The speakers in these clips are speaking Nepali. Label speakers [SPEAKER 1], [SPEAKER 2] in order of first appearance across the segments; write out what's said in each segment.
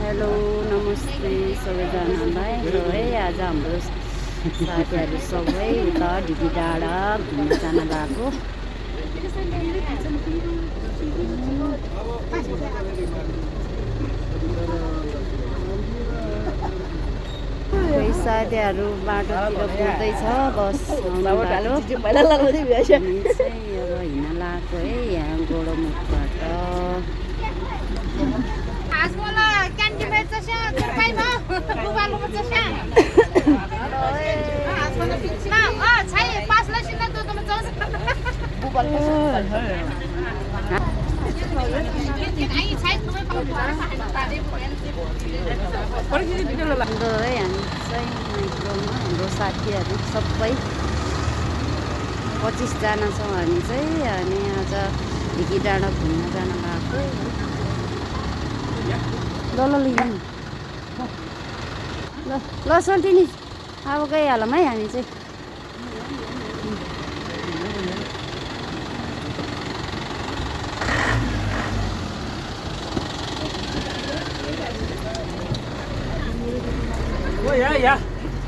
[SPEAKER 1] हेलो नमस्ते सबैजनालाई। र है आज हाम्रो साथीहरू सबै उता ढिकी डाँडा घुम्न जान गएको। कोही साथीहरू बाटोतिर कुद्दैछ, बस आउने बाटो चाहिँ अब हिँड्न लागेको है यहाँ गोडोमुखबाट। हाम्रो साथीहरू सबै 25 जना छौँ हामी चाहिँ। अनि आज ढिकी डाँडा घुम्न जान गएको। ल सोल्टिनी अब गइहालौँ है हामी चाहिँ।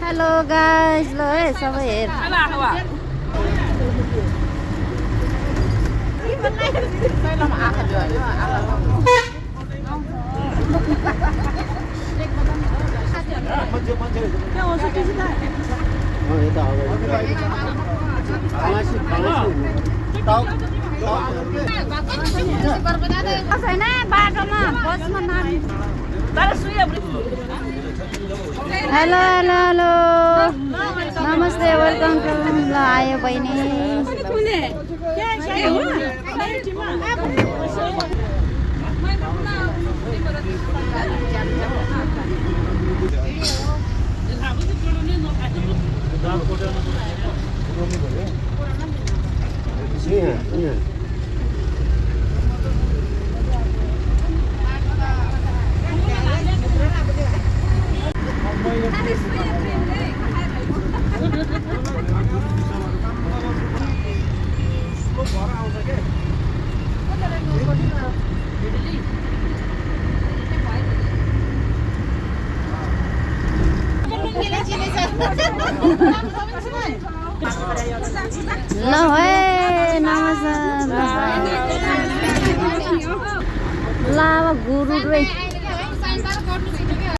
[SPEAKER 1] हेलो गाइस, ल है सबै हेर। छैन बाटोमा बसमा हेलो हेलो हेलो नमस्ते वेलकम टु। ल आयो बहिनी। ल है नमस्ते। ल अब गुरु